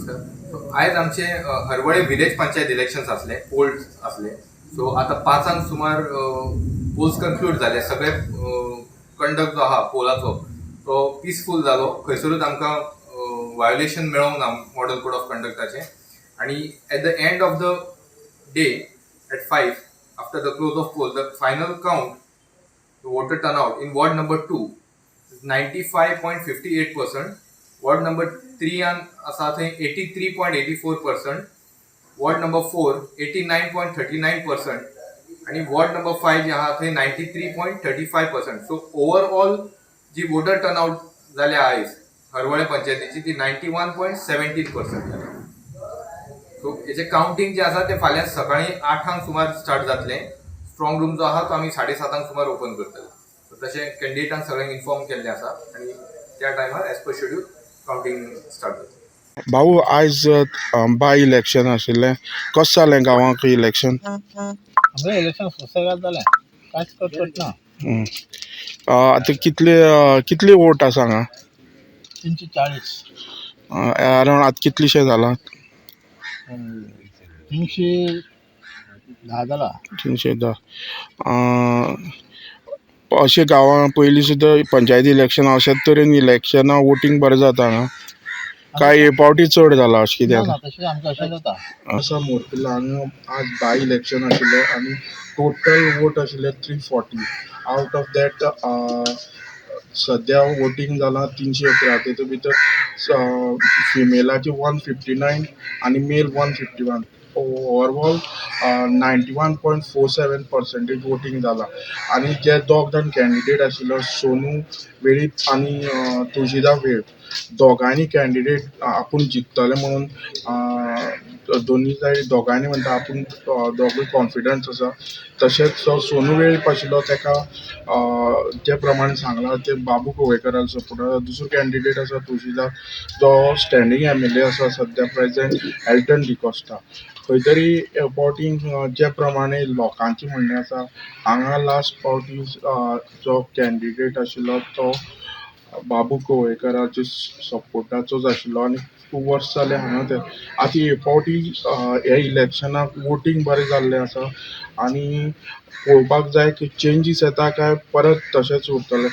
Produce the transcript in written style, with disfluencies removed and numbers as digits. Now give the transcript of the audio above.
So आयज आमचे Harvalem village panchayat elections आसले, पोल्स आसले. सो आतां 5ांक सुमार पोल्स कन्क्लूड जाले. सगळे कंडक्ट जो आहा पोलाचो तो पिसफूल जालो. खंयसरूच आमकां वायोलेशन मेळोंक ना मॉडल कोड ऑफ कंडक्टाचें. आनी at the end of the day at 5, after the close of poll, the final count, voter turnout in ward number 2, 95.58%. Ward number 3 आसा थंय 83.84%, ward number 4 89.39% आणि वॉर्ड नंबर 5 जे आहा थंय 93.35%. So overall जी water turnout जाल्या आयज हरवळे पंचायतीची ती 91.17% जाल्या. सो हेचे कावंटींग जे आसा ते फाल्यां सकाळी 8ांक सुमार स्टार्ट जातलें. स्ट्रॉंग रूम जो आहा तो आमी 7:30ांक सुमार ओपन करतले. सो तशें कॅन्डिडेटांक सगळ्यांक इन्फॉर्म केल्लें आसा आनी त्या टायमार as per schedule counting start जातलें. भाऊ, आयज बाय इलेक्शन आशिल्लें. कशें जालें गांवांक इलेक्शन? आमगेलें इलेक्शन सुसेगाद जालें, कांयच कटकट ना. आतां कितले वोट आसा हांगा? 340. अरावंड आतां कितलेशे जाला? 310 जाला. 310. अशें गांवां पयलीं सुद्दां पंचायत इलेक्शन अशेच तरेन इलेक्शना वोटींग बरें जाता हांगा काय हे पावटी चड जाला, अशें कितें ना. आसा? ना, तशें आमचें अशें जाता. आसा मोरपिर्ला हांगा आज बाय इलेक्शन आशिल्लें आनी टोटल वोट आशिल्ले 340. Out of that सद्या वोटींग जालां 311. तितूंत भितर फिमेलाचे 159 आनी male 151. Overall 91.47% voting जालां. आनी जे दोग जाण कॅन्डिडेट आशिल्लो, सोनू वेळीप आनी तुळशीदास वेळीप, दोगांयनी कॅन्डिडेट आपूण जिखतले म्हणून दोनी सायड दोगांयनी म्हणटा आपूण दोगूय कॉन्फिडंट आसा. तशेंच जो सोनू वेळीप आशिल्लो तेका जे प्रमाणे सांगलां ते बाबू कवळेकराक सपोर्ट आसा. दुसरो कॅन्डिडेट आसा तुळशीदास, जो स्टँडींग एमएलए आसा सद्या प्रेजेंट, एल्टन डिकॉस्टा. खंय तरी हे फावटी जे प्रमाणे लोकांचें म्हणणें आसा, हांगा लास्ट फावटी जो कॅन्डिडेट आशिल्लो तो बाबू कवळेकराचे सपोर्टाचोच आशिल्लो आनी खूब वर्सां जालें हांगा ते. आतां हे फावटी हे इलेक्शनाक वोटींग बरें जाल्लें आसा आनी पळोवपाक जाय की चेंजीस येता काय परत तशेंच उरतलें.